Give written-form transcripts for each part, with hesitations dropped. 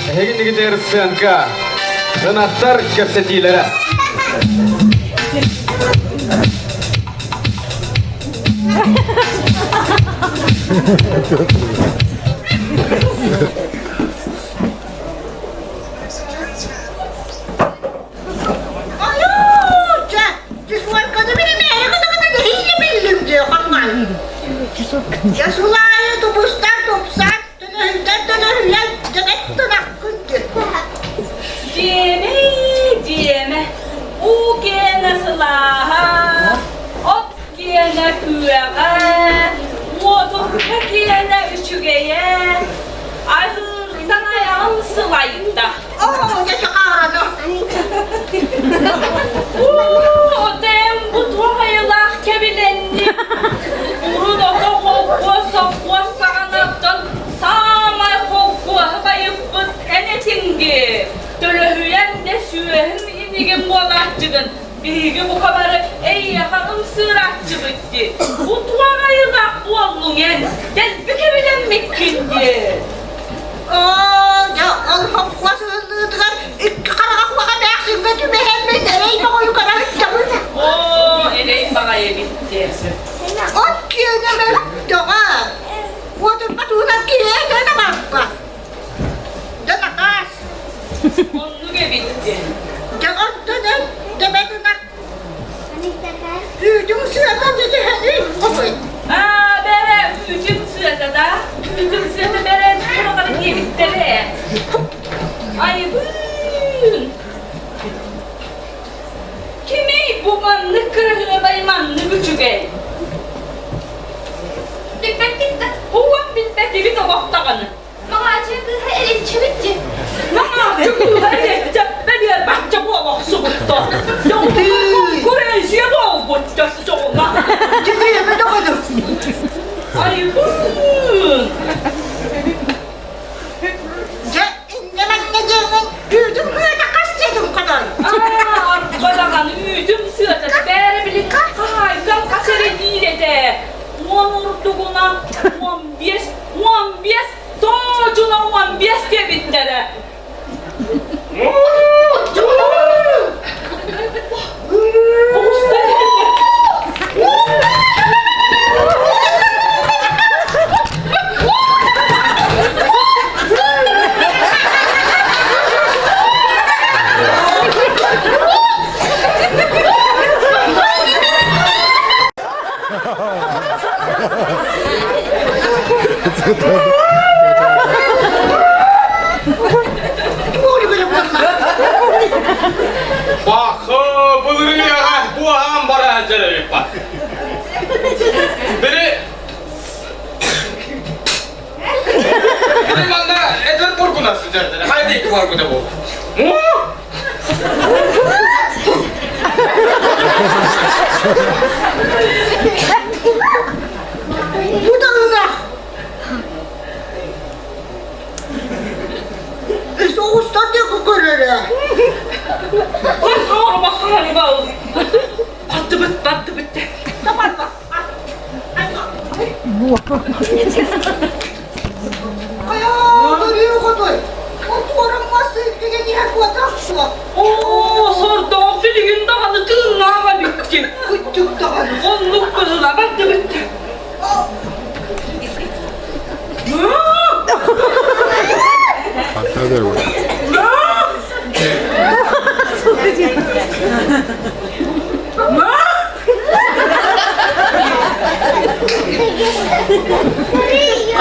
Эһигиннигитигэр сценка, ынахтар кэпсэтиилэрэ. Дьэ, тубустар тупсар, төлөһүйдэр төлөһүйэн, дьэбэт тунаххын Дьиэмэ, дьиэмэ, уу киэнэ сылааһа, от киэнэ күөҕэ, уотурба киэнэ үчүгэйэ, аһыыртан айаҕым сылайда. Оо, дьэ сахаараны. Уу, отэм бу туох айылаах кэбилэнни. Урут ото холкуос сопхуос саҕанаттан саамай холкуоһу байыппыт эн этиҥ дии. Төлөһүйэн да сүөһүм инигин буолааччыгын. Биһиги бука бары эйиэхэ ымсыырааччыбыт дии. Бу туох айылаах буоллуҥ эн? Дэлби кэбилэммиккин дии. Оо, дьэ, ол холкуос ыһыллыытыгар икки хараҕа хуаҕа бээхсиҥҥэ түбэһэммин эрэй баҕайы көрө Оо, эрэй баҕайы эбит дии. От киэнэ мөлтөҕө. Уотурба туһунан киһи да барбат. Дьэ, накаас. Оннук эбит дии. Дьэ, онтон эн төбөтүнэ үүтүҥ сыата түһэний хобуй. Аа, бэрэ, үүтүм сыата да, үүтүм сыата бэрэ, туохара диэбиттэрэ. Айыбыын! Кимий бу маннык кыраһыабай маннык үчүгэй? Билбэккит да, уон билбэтибит олох даҕаны. Маҥааччы кыыһа эринчибит дии. Маҥааччы кыыһа эринчэ бэлиэр бачча буола охсубутто. Конкуренция буолбут дьоҕуна. Дьиҥиэмэ даҕаны. Айыбыын! Дьэ, инньэ манна диэҥҥин үүтүм сыата хас диэтим хотон. Аа, арба даҕаны үүтүм сыата бээрэ били хаһаайкам хас эрэ диир этэ. Уон урдугуна 15, 15, тоочуна 15 диэбиттэрэ. Бахы былырыаҕа буоһаан бара сылдьар эбиппат. Били Били манна эдэр бургуна сылдьар хайа диэки барбыта буолла. Бу да ынах. Соҕустан диэки көрөрө. Баттыбыт, баттыбыт. Табарба. Хайа, көрүө хотой. Отуорум мас илдьигин иһэ куотах суох. Оо, сордоох билигин даҕаны тыыннаах эбиккин. Кыттык даҕаны. Оннук быһыла бардыбыт.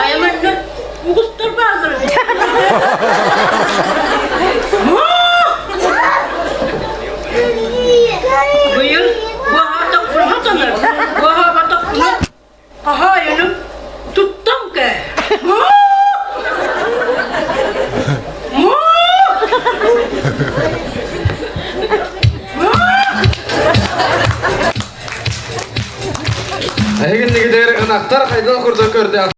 Айаманна угустар бааллар. Быйыл баһаатахпына баһаабатахпына хаһаайыным туттан кээ. Эһигиннигитигэр ынахтар хайдах курдук көрдөөх.